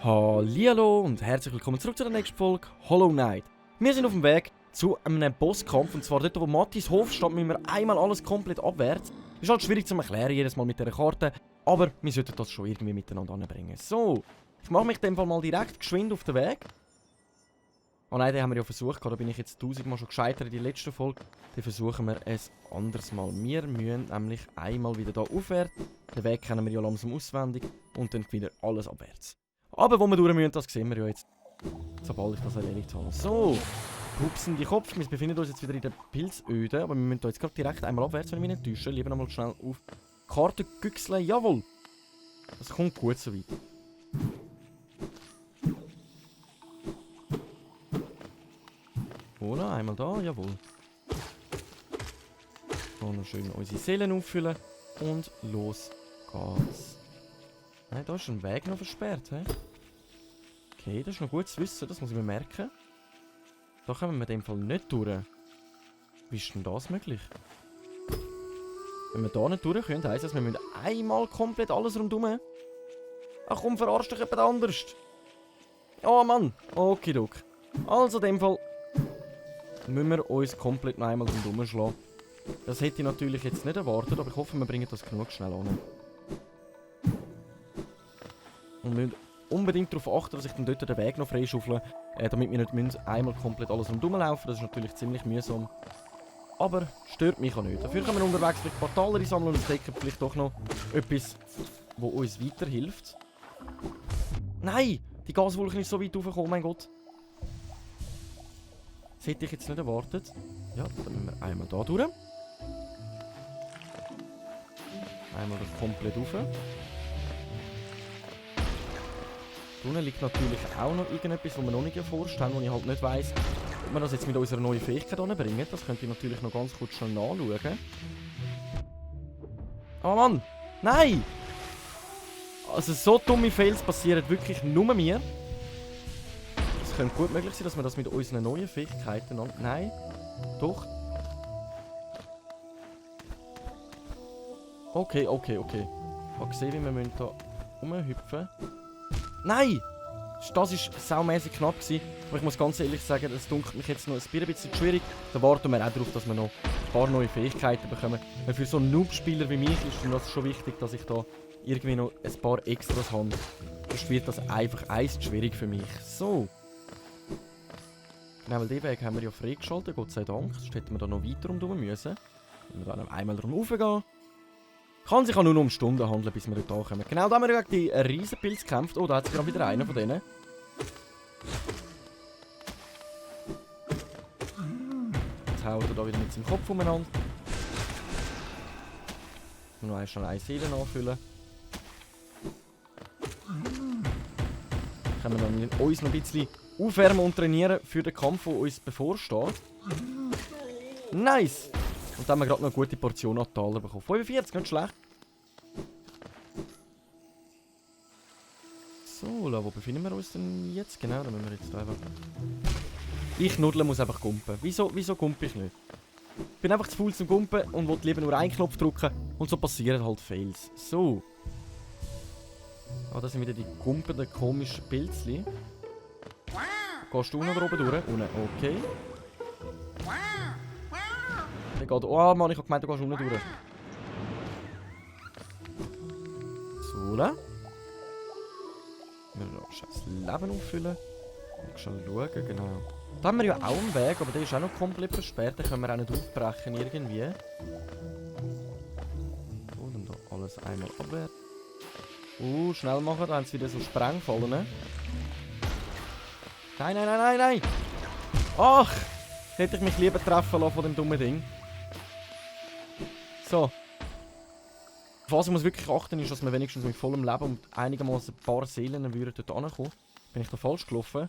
Hallihallo und herzlich willkommen zurück zu der nächsten Folge Hollow Knight. Wir sind auf dem Weg zu einem Bosskampf, und zwar dort, wo Mattis Hof steht, müssen wir einmal alles komplett abwärts. Ist halt schwierig zu erklären jedes Mal mit dieser Karte, aber wir sollten das schon irgendwie miteinander anbringen. So, ich mache mich in dem Fall mal direkt geschwind auf den Weg. Oh nein, den haben wir ja versucht, da bin ich jetzt 1000-mal schon gescheitert in der letzten Folge. Den versuchen wir es anderes Mal. Wir müssen nämlich einmal wieder hier aufwärts. Den Weg kennen wir ja langsam auswendig und dann wieder alles abwärts. Aber wo wir durch müssen, das sehen wir ja jetzt, sobald ich das erledigt habe. So, pupsende Kopf. Wir befinden uns jetzt wieder in der Pilzöde, aber wir müssen da jetzt gerade direkt einmal abwärts, wenn ich mich nicht täusche. Lieber nochmal schnell auf die Karte güchseln. Jawohl! Das kommt gut so weit. Voilà, einmal da, jawohl. So, noch schön unsere Seelen auffüllen und los geht's. Nein, da ist ein Weg noch versperrt, hä? Okay, das ist noch gut zu wissen, das muss ich mir merken. Da kommen wir in dem Fall nicht durch. Wie ist denn das möglich? Wenn wir da nicht durch können, heisst das, wir müssen einmal komplett alles rundherum. Ach komm, verarscht dich jemand anders. Oh Mann, okidok. Also in dem Fall müssen wir uns komplett noch einmal rundherum schlagen. Das hätte ich natürlich jetzt nicht erwartet, aber ich hoffe, wir bringen das genug schnell an. Und wir müssen unbedingt darauf achten, dass ich dann dort den Weg noch freischaufle, damit wir nicht einmal komplett alles rundherum laufen. Das ist natürlich ziemlich mühsam. Aber stört mich auch nicht. Dafür können wir unterwegs vielleicht ein paar Taler sammeln und entdecken vielleicht doch noch etwas, das uns weiterhilft. Nein! Die Gaswolke ist so weit hochgekommen, oh mein Gott. Das hätte ich jetzt nicht erwartet. Ja, dann müssen wir einmal da durch. Einmal komplett rauf. Unten liegt natürlich auch noch irgendetwas, was wir noch nicht erforscht haben, wo ich halt nicht weiss, ob wir das jetzt mit unserer neuen Fähigkeit anbringen. Das könnte ich natürlich noch ganz kurz schnell nachschauen. Oh Mann! Nein! Also so dumme Fails passieren wirklich nur mir. Es könnte gut möglich sein, dass wir das mit unseren neuen Fähigkeiten an... Nein. Doch. Okay. Ich habe gesehen, wie wir da rumhüpfen. Nein! Das war saumässig knapp gewesen. Aber ich muss ganz ehrlich sagen, das dunkelt mich jetzt noch ein bisschen schwierig. Da warten wir auch darauf, dass wir noch ein paar neue Fähigkeiten bekommen. Weil für so einen Noob-Spieler wie mich ist das schon wichtig, dass ich da irgendwie noch ein paar Extras habe. Sonst wird das einfach eins schwierig für mich. So. Genau, weil den Weg haben wir ja freigeschaltet, Gott sei Dank. Sonst hätten wir da noch weiter rundherum müssen. Wenn wir da noch einmal drum raufgehen. Kann sich auch nur noch um Stunden handeln, bis wir dort ankommen. Genau, da haben wir gegen die Riesenpilze gekämpft. Oh, da hat sich gerade wieder einer von denen. Jetzt haut er da wieder mit seinem Kopf umeinander. Noch schnell eine Seele nachfüllen. Können wir dann uns noch ein bisschen aufwärmen und trainieren für den Kampf, der uns bevorsteht. Nice! Und dann haben wir gerade noch eine gute Portion an Taler bekommen. 45, nicht schlecht. So, wo befinden wir uns denn jetzt? Genau, da müssen wir jetzt einfach... Ich Nuddler muss einfach gumpen. Wieso gumpe ich nicht? Ich bin einfach zu faul zum Gumpen und will lieber nur einen Knopf drücken. Und so passieren halt Fails. So. Ah, das sind wieder die gumpenden, komischen Pilzli. Gehst du noch oben durch? Unten, okay. Der geht... Oh Mann, ich hab gemeint, du gehst unten durch. So, da. Wir müssen noch scheiß Leben auffüllen. Und schon schauen, genau. Da haben wir ja auch einen Weg, aber der ist auch noch komplett versperrt. Den können wir auch nicht aufbrechen irgendwie. So, dann da alles einmal abwärts. Schnell machen, da haben sie wieder so Sprengfallen. Nein! Ach! Hätte ich mich lieber treffen lassen von dem dummen Ding. So. Was ich muss wirklich achten ist, dass wir wenigstens mit vollem Leben und einigermaßen ein paar Seelen würden dort ankommen. Bin ich da falsch gelaufen?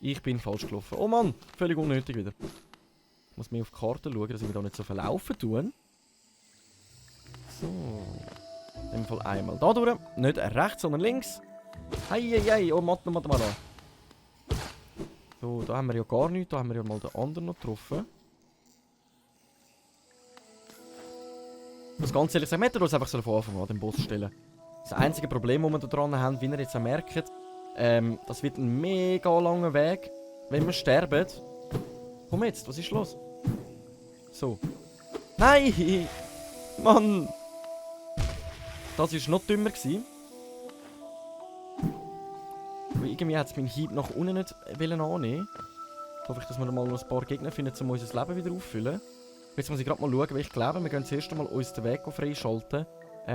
Ich bin falsch gelaufen. Oh Mann, völlig unnötig wieder. Ich muss mehr auf die Karte schauen, dass ich mich da nicht so verlaufen tue. So. In dem Fall einmal da durch. Nicht rechts, sondern links. Heieiei, oh Mathe. So, da haben wir ja gar nichts. Da haben wir ja mal den anderen noch getroffen. Ich muss ganz ehrlich sagen, wir hätten uns einfach von Anfang an den Boss stellen. Das einzige Problem, das wir da dran haben, wie ihr jetzt auch merkt, das wird ein mega langer Weg, wenn wir sterben. Komm jetzt, was ist los? So. Nein! Mann! Das war noch dümmer gewesen. Aber irgendwie hat es meinen Hieb nach unten nicht annehmen. Hoffe ich, dass wir mal noch ein paar Gegner finden, um unser Leben wieder auffüllen. Jetzt muss ich gerade mal schauen, wie ich glaube, wir gehen zuerst einmal uns den Weg freischalten,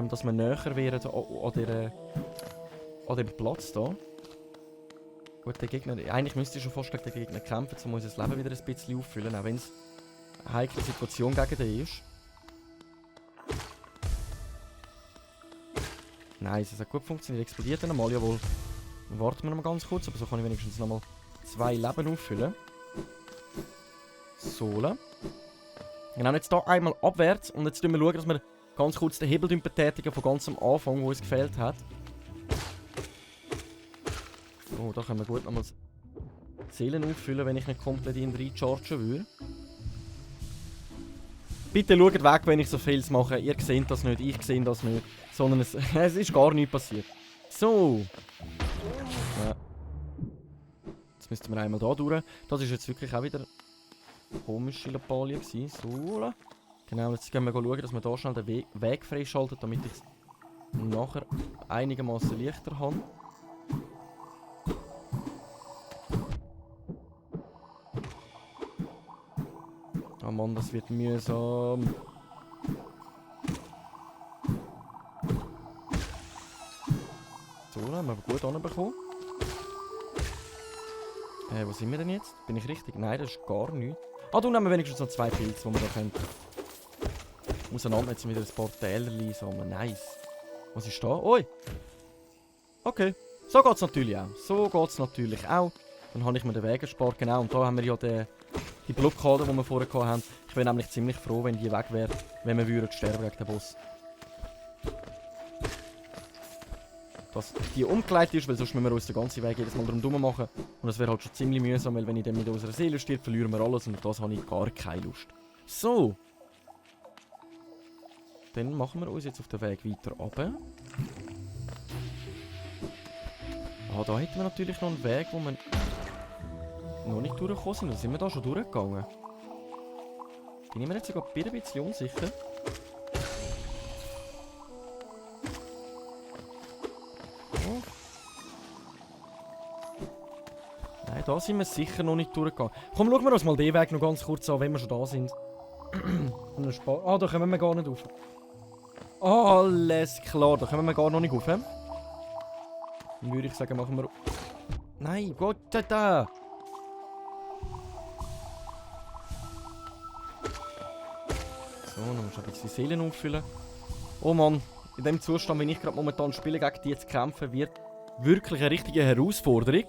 dass wir näher wären an dem Platz hier. Gut, der Gegner, eigentlich müsste ich schon fast gegen den Gegner kämpfen, um unser Leben wieder ein bisschen auffüllen, auch wenn es eine heikle Situation gegen den ist. Nice, es hat gut funktioniert, explodiert dann einmal, jawohl. Dann warten wir noch mal ganz kurz, aber so kann ich wenigstens noch mal 2 Leben auffüllen. So. Genau, jetzt hier einmal abwärts und jetzt schauen wir, dass wir ganz kurz den Hebel betätigen von ganz am Anfang, wo es gefehlt hat. So, da können wir gut nochmal Seelen auffüllen, wenn ich nicht komplett in rechargen würde. Bitte schaut weg, wenn ich so vieles mache. Ihr seht das nicht, ich sehe das nicht. Sondern es ist gar nichts passiert. So. Ja. Jetzt müssten wir einmal da durch. Das ist jetzt wirklich auch wieder eine komische Lappalie gewesen. So. Genau, jetzt gehen wir schauen, dass wir da schnell den Weg freischalten, damit ich es nachher einigermaßen leichter habe. Oh Mann, das wird mühsam. So, haben wir gut anbekommen. Wo sind wir denn jetzt? Bin ich richtig? Nein, das ist gar nichts. Ah, da haben wir wenigstens noch 2 Pilze, die wir da können. Auseinander jetzt wieder ein paar Tälerchen sammeln. Nice. Was ist da? Oi! Okay. So geht es natürlich auch. So geht es natürlich auch. Dann habe ich mir den Weg gespart. Genau, und da haben wir ja die Blockade, die wir vorher hatten. Ich wäre nämlich ziemlich froh, wenn die weg wäre, wenn wir würden sterben gegen den Boss. Dass die umgeleitet ist, weil sonst müssen wir uns den ganzen Weg jedes Mal drum machen. Und das wäre halt schon ziemlich mühsam, weil wenn ich dann mit unserer Seele stirb, verlieren wir alles und auf das habe ich gar keine Lust. So. Dann machen wir uns jetzt auf den Weg weiter runter. Ah, da hätten wir natürlich noch einen Weg, wo wir noch nicht durchgekommen sind. Oder sind wir da schon durchgegangen? Bin ich mir jetzt sogar ein bisschen unsicher. Oh. Nein, da sind wir sicher noch nicht durchgegangen. Komm, schauen wir uns mal den Weg noch ganz kurz an, wenn wir schon da sind. Ah, da kommen wir gar nicht rauf. Alles klar, da kommen wir gar noch nicht rauf. Dann würde ich sagen, machen wir... Nein, Gott, da! So, dann muss ich ein bisschen Seelen auffüllen. Oh Mann, in dem Zustand, wenn ich gerade momentan spiele, gegen die zu kämpfen, wird wirklich eine richtige Herausforderung.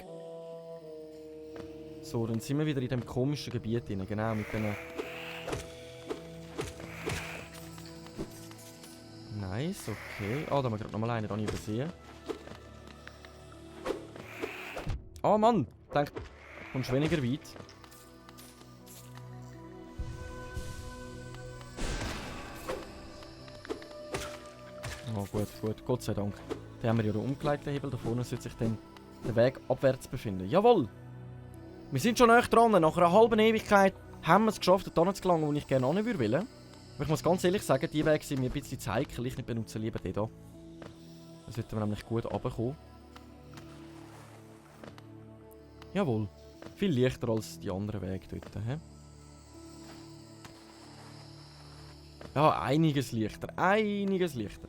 So, dann sind wir wieder in dem komischen Gebiet drin, genau, mit diesen... Nice, okay. Ah, da haben wir gerade nochmal einen, den ich übersehen. Ah, Mann! Ich denke, du kommst weniger weit. Oh, gut. Gott sei Dank. Da haben wir ja den umgeleiteten Hebel. Da vorne sollte sich dann der Weg abwärts befinden. Jawohl! Wir sind schon näher dran. Nach einer halben Ewigkeit haben wir es geschafft, da zu gelangen, wo ich gerne hin würde. Aber ich muss ganz ehrlich sagen, die Wege sind mir ein bisschen zu heikel. Ich benutze lieber den hier. Da sollten wir nämlich gut runterkommen. Jawohl. Viel leichter als die anderen Wege dort. He? Ja, einiges leichter. Einiges leichter.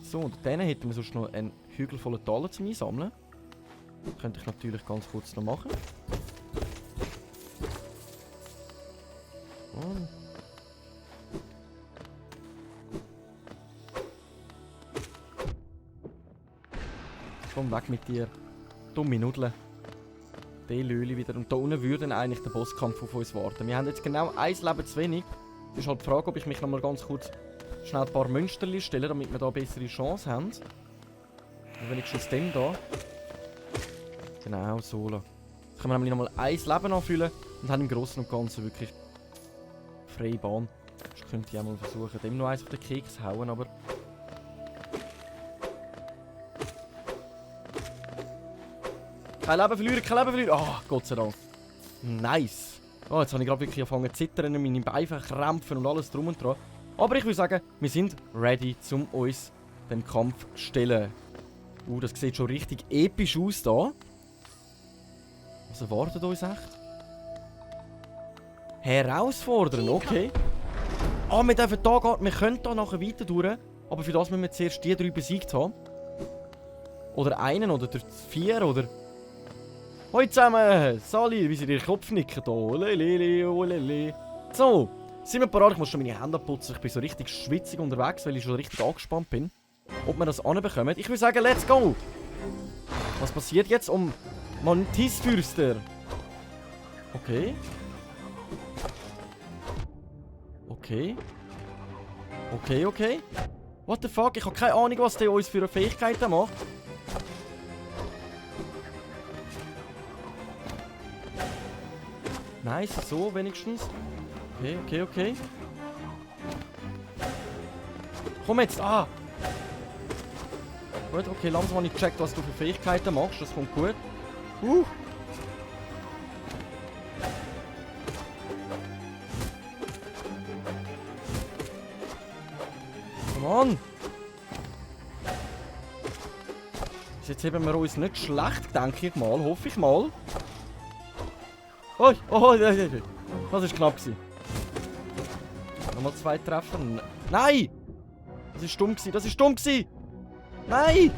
So, und dann hätten wir sonst noch einen Hügel voller Taler zum Einsammeln. Das könnte ich natürlich ganz kurz noch machen. Oh. Komm weg mit dir. Dumme Nudeln. Die Löli wieder. Und da unten würde eigentlich der Bosskampf auf uns warten. Wir haben jetzt genau ein Leben zu wenig. Es ist halt die Frage, ob ich mich noch mal ganz kurz schnell ein paar Münsterli stelle, damit wir da eine bessere Chance haben. Und wenigstens den da. Genau, so. Jetzt können wir nämlich nochmal ein Leben anfüllen und haben im Großen und Ganzen wirklich freie Bahn. Ich könnte ja mal versuchen, dem noch eins auf den Keks zu hauen, aber... Kein Leben verlieren, kein Leben verlieren! Ah, Gott sei Dank. Nice. Oh, jetzt habe ich gerade wirklich angefangen zu zittern und meine Beine krämpfen und alles drum und dran. Aber ich würde sagen, wir sind ready, um uns dem Kampf zu stellen. Das sieht schon richtig episch aus da. Was erwartet uns echt? Herausfordern, okay. Wir dürfen da gehen, wir können da nachher weiter durch. Aber für das müssen wir zuerst die 3 besiegt haben. Oder einen oder 4 oder... Hoi zusammen! Sali, wie sie ihren Kopf nicken hier. Olelele, olele. So, sind wir bereit? Ich muss schon meine Hände putzen. Ich bin so richtig schwitzig unterwegs, weil ich schon richtig angespannt bin. Ob wir das anbekommen. Ich würde sagen, let's go! Was passiert jetzt um Mantisfürster? Okay. Okay. Okay, okay. What the fuck? Ich habe keine Ahnung, was der uns für Fähigkeiten macht. Nice, so wenigstens. Okay, okay, okay. Komm jetzt, Gut, okay, langsam habe ich gecheckt, was du für Fähigkeiten machst. Das kommt gut. Come on! Jetzt haben wir uns nicht schlecht, denke ich mal. Hoffe ich mal. Oh, das ist knapp gewesen. Nochmal 2 Treffer. Nein! Das ist dumm gewesen, das ist dumm gewesen! Nein!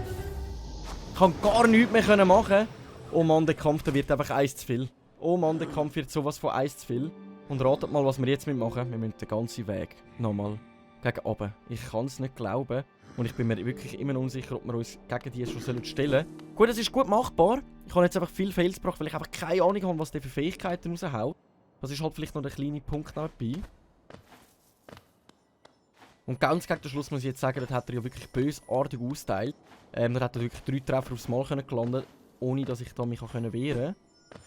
Ich kann gar nichts mehr machen. Oh Mann, der Kampf, der wird einfach 1 zu viel. Oh Mann, der Kampf wird sowas von 1 zu viel. Und ratet mal, was wir jetzt mitmachen. Wir müssen den ganzen Weg nochmal gegen oben. Ich kann es nicht glauben. Und ich bin mir wirklich immer unsicher, ob wir uns gegen die schon stellen sollen. Gut, das ist gut machbar. Ich habe jetzt einfach viel Fails gebracht, weil ich einfach keine Ahnung habe, was der für Fähigkeiten raushaut. Das ist halt vielleicht noch der kleine Punkt dabei. Und ganz gegen den Schluss muss ich jetzt sagen, dort hat er ja wirklich bösartig austeilt. Dort hat er wirklich 3 Treffer aufs Mal gelandet, ohne dass ich da mich wehren konnte.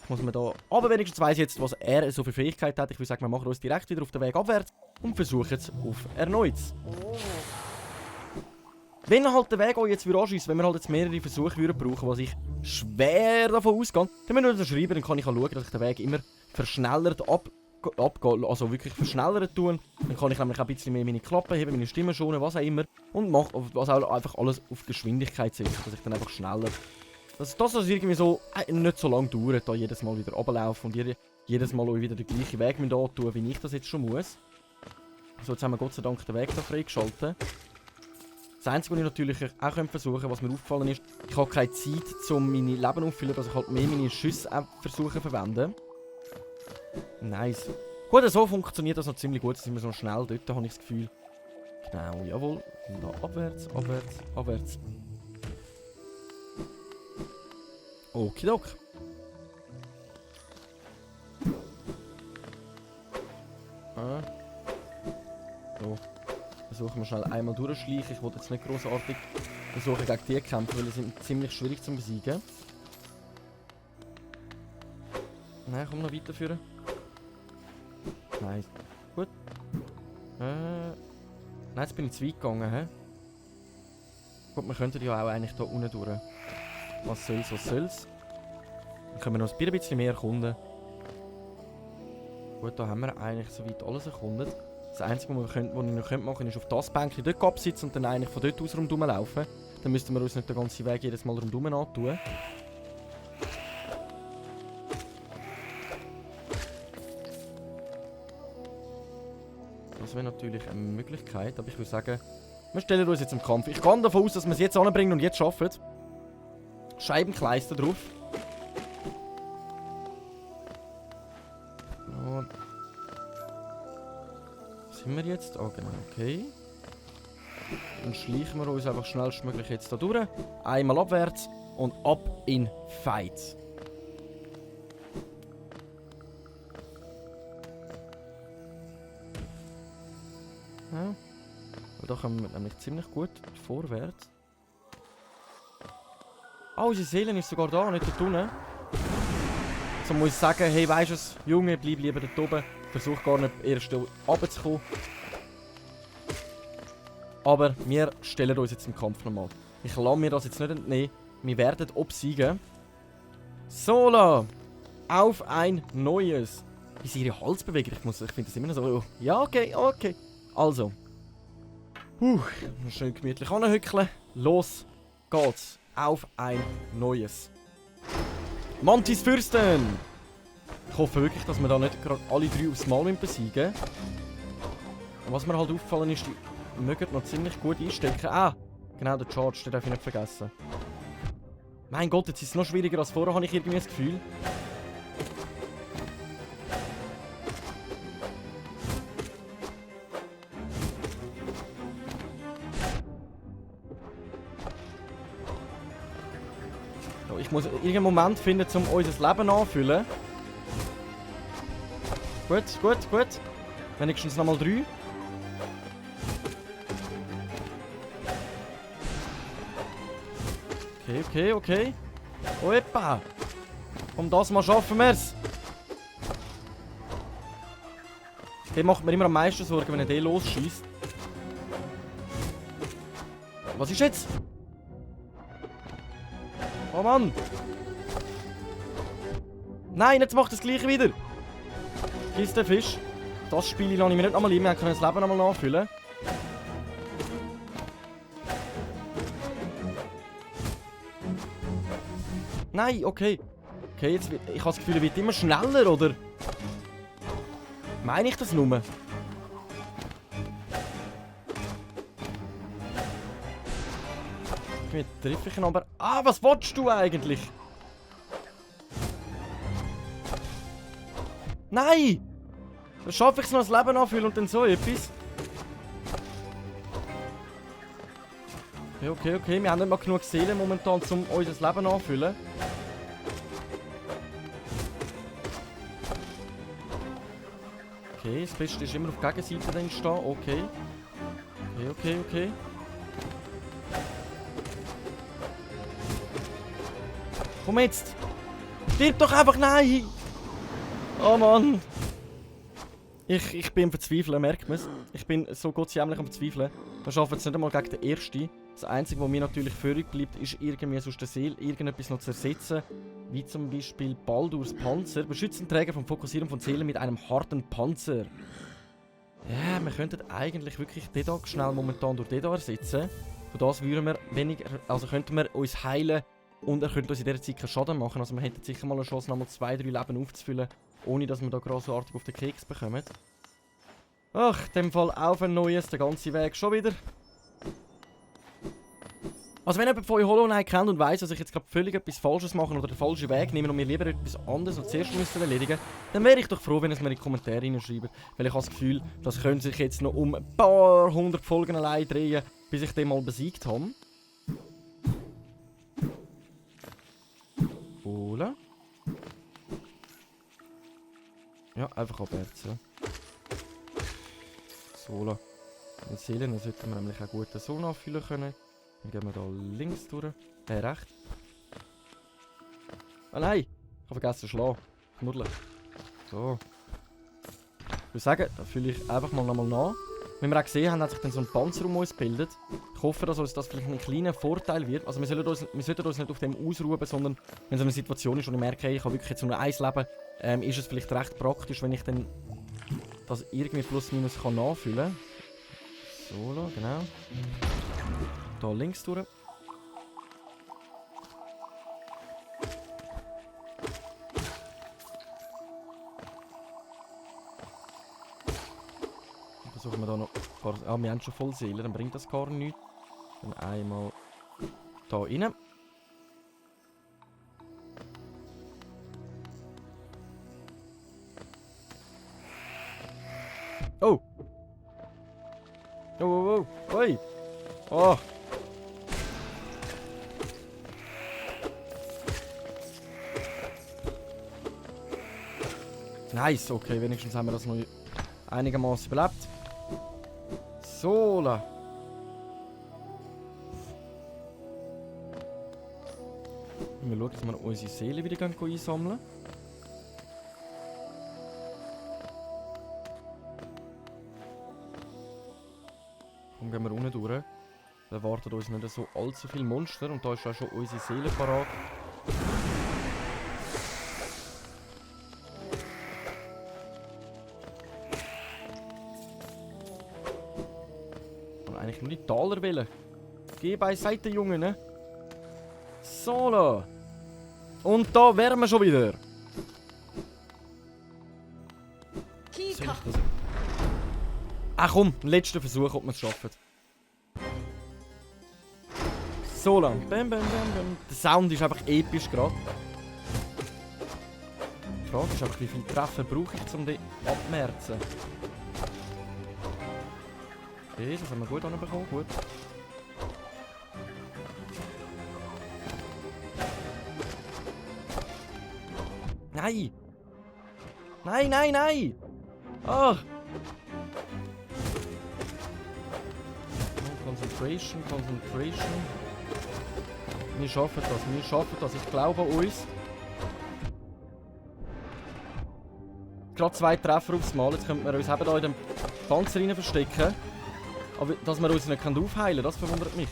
Ich muss mir da... Aber wenigstens weiss ich jetzt, was er so für Fähigkeiten hat. Ich würde sagen, wir machen uns direkt wieder auf den Weg abwärts und versuchen es auf erneut. Wenn halt der Weg auch jetzt anschießt, wenn wir halt jetzt mehrere Versuche würden brauchen, was ich schwer davon ausgehe, dann müssen wir das schreiben, dann kann ich auch schauen, dass ich den Weg immer verschnellert abgehe, also wirklich verschnellert tun. Dann kann ich nämlich auch ein bisschen mehr meine Klappe heben, meine Stimme schonen, was auch immer. Und mache was auch einfach alles auf Geschwindigkeit setze, dass ich dann einfach schneller... Dass das irgendwie so nicht so lange dauert, da jedes Mal wieder runterlaufen und jedes Mal auch wieder den gleichen Weg tun, wie ich das jetzt schon muss. So, jetzt haben wir Gott sei Dank den Weg da freigeschaltet. Das Einzige, was ich natürlich auch versuchen könnte, was mir aufgefallen ist, ich habe keine Zeit, um meine Leben auffüllen, dass ich halt mehr meine Schüsse versuche zu verwenden. Nice. Gut, so funktioniert das noch ziemlich gut, sind wir so schnell dort, habe ich das Gefühl. Genau, jawohl. Da abwärts, abwärts, abwärts. Okidok. So. Versuchen wir schnell einmal durchschleichen. Ich wollte jetzt nicht grossartig versuchen gegen die kämpfen, weil die sind ziemlich schwierig zu besiegen. Nein, komm noch weiterführen. Nice. Gut. Nein, jetzt bin ich zu weit gegangen, hä? Gut, wir könnten ja auch eigentlich hier unten durch. Was soll's, was soll's? Dann können wir noch ein bisschen mehr erkunden. Gut, da haben wir eigentlich soweit alles erkundet. Das Einzige, was ich noch machen könnte, ist auf das Bänkchen dort absitzen und dann eigentlich von dort aus rundherum laufen. Dann müssten wir uns nicht den ganzen Weg jedes Mal rundherum antun. Das wäre natürlich eine Möglichkeit, aber ich würde sagen, wir stellen uns jetzt im Kampf. Ich gehe davon aus, dass wir es jetzt anbringen und jetzt schaffen. Scheibenkleister drauf. Und sind wir jetzt? Ah, genau, okay. Dann schleichen wir uns einfach schnellstmöglich jetzt da durch. Einmal abwärts und ab in Fight. Ja. Da kommen wir nämlich ziemlich gut vorwärts. Ah, unsere Seele ist sogar da, nicht da unten. So muss ich sagen, hey, weisst du was, Junge, bleib lieber dort oben. Versuch gar nicht erst runterzukommen. Aber wir stellen uns jetzt im Kampf nochmal. Ich lasse mir das jetzt nicht entnehmen. Wir werden obsiegen. Sola! Auf ein neues. Wie sie ihre Halsbewegung. Ich finde das immer noch so. Ja, okay, okay. Also. Schön gemütlich anhückeln. Los geht's. Auf ein neues. Mantis Fürsten! Ich hoffe wirklich, dass wir da nicht gerade alle 3 aufs Mal besiegen müssen. Was mir halt aufgefallen ist, die mögen noch ziemlich gut einstecken. Ah! Genau, der Charge, den darf ich nicht vergessen. Mein Gott, jetzt ist es noch schwieriger als vorher, habe ich irgendwie das Gefühl. So, ich muss irgendeinen Moment finden, um unser Leben anzufüllen. Gut, gut, gut. Wenigstens nochmal 3. Okay, okay, okay. Opa! Um das mal schaffen wir es. Der macht mir immer am meisten Sorgen, wenn er den losschießt. Was ist jetzt? Oh Mann! Nein, jetzt macht er das gleiche wieder! Giss den Fisch. Das Spiel lasse ich mir nicht nochmal ein. Wir können das Leben nochmal nachfüllen. Nein, okay. Okay, jetzt ich habe das Gefühl, er wird immer schneller, oder? Meine ich das nur? Wie treffe ich ihn aber... Ah, was willst du eigentlich? Nein! Dann schaffe ich es noch, das Leben anfüllen und dann so etwas. Okay, okay, okay. Wir haben nicht mal genug Seelen momentan, um unser Leben anzufüllen. Okay, das Beste ist immer auf der Gegenseite dann stehen. Okay. Okay, okay, okay. Komm jetzt! Stirb doch einfach, nein! Oh Mann! Ich bin am Verzweifeln, merkt man es. Ich bin so gottsjämlich am Verzweifeln. Wir schaffen es nicht einmal gegen den Ersten. Das Einzige, was mir natürlich völlig bleibt, ist irgendwie aus der Seele irgendetwas noch zu ersetzen. Wie zum Beispiel Baldurs Panzer. Beschützen Träger vom Fokussieren von Seelen mit einem harten Panzer. Ja, wir könnten eigentlich wirklich den da schnell momentan durch den da ersetzen. Von das würden wir weniger, also könnten wir uns heilen und er könnte uns in dieser Zeit keinen Schaden machen. Also wir hätten sicher mal eine Chance, nochmal 2-3 Leben aufzufüllen, ohne dass wir da grossartig auf den Keks bekommen. Ach, in dem Fall auf ein neues, der ganze Weg schon wieder. Also wenn jemand von euch Hollow Knight kennt und weiss, dass ich jetzt gerade völlig etwas Falsches mache oder den falschen Weg nehme und mir lieber etwas anderes noch zuerst erledigen müssen, dann wäre ich doch froh, wenn ihr es mir in die Kommentare hineinschreibt. Weil ich habe das Gefühl, das könnte sich jetzt noch um ein paar 100 Folgen allein drehen, bis ich den mal besiegt habe. Holen. Ja, einfach abwärts, ja. So, die Seelen sollten wir nämlich auch gut so nachfüllen können. Dann gehen wir hier links durch. Rechts. Ah nein! Ich habe vergessen zu schlagen. Knuddelig. So. Ich würde sagen, da fülle ich einfach mal nochmal nach. Wie wir auch gesehen haben, hat sich dann so ein Panzer um uns gebildet. Ich hoffe, dass uns das vielleicht ein kleiner Vorteil wird. Also wir sollten uns nicht auf dem ausruhen, sondern wenn so eine Situation ist und ich merke, hey, ich habe wirklich jetzt nur ein Leben, ist es vielleicht recht praktisch, wenn ich dann das irgendwie plus minus kann nachfüllen kann. So, genau. Hier links durch. Versuchen wir da noch ein paar... Ah, wir haben schon voll Seelen, dann bringt das gar nichts. Dann einmal da rein. Oh! Oh, oh, oh! Oi! Oh! Nice, okay, wenigstens haben wir das noch einigermaßen überlebt. So, la. Wir schauen, dass wir unsere Seele wieder einsammeln. gehen wir unten durch. Da erwartet uns nicht so allzu viele Monster und da ist auch schon unsere Seele parat. Und eigentlich nur die Taler wählen. Geh beiseite, Junge, ne? So, da. Und da wären wir schon wieder. Soll ich das? Ach komm, letzter Versuch, ob wir es schaffen. So lang. Bam, bam, bam, bam. Der Sound ist einfach episch gerade. Die Frage ist einfach, wie viele Treffer brauche ich, um die abzumerzen. Okay, das haben wir gut anbekommen, gut. Nein! Nein, nein, nein! Ach! Concentration, Concentration. Wir schaffen das, ich glaube an uns. Gerade 2 Treffer aufs Mal, jetzt könnten wir uns eben hier in dem Panzer rein verstecken. Aber dass wir uns nicht aufheilen können, das verwundert mich.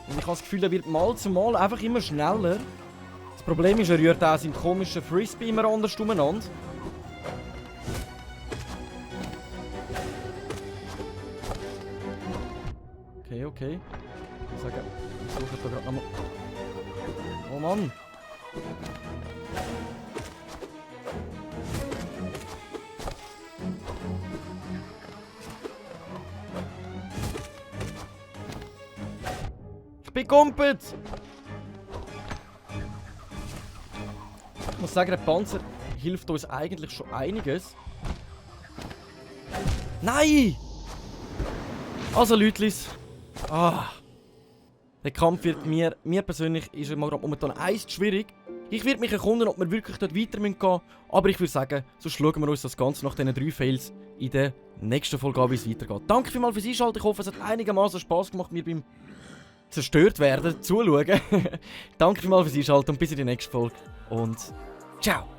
Und ich habe das Gefühl, er wird mal zu Mal einfach immer schneller. Das Problem ist, er rührt auch seinen komischen Frisbee immer anders umeinander. Okay. Ich sage, ich suche da gerade nochmal. Oh Mann! Ich bin gumpet! Ich muss sagen, der Panzer hilft uns eigentlich schon einiges. Nein! Also Leutlis. Der Kampf wird mir persönlich ist er momentan eins schwierig. Ich werde mich erkunden, ob wir wirklich dort weiter gehen müssen. Aber ich würde sagen, so schauen wir uns das Ganze nach diesen 3 Fails in der nächsten Folge an, wie es weitergeht. Danke vielmals fürs Einschalten. Ich hoffe, es hat einigermaßen Spass gemacht, mir beim zerstört werden zuschauen. Danke vielmals fürs Einschalten und bis in die nächste Folge. Und ciao!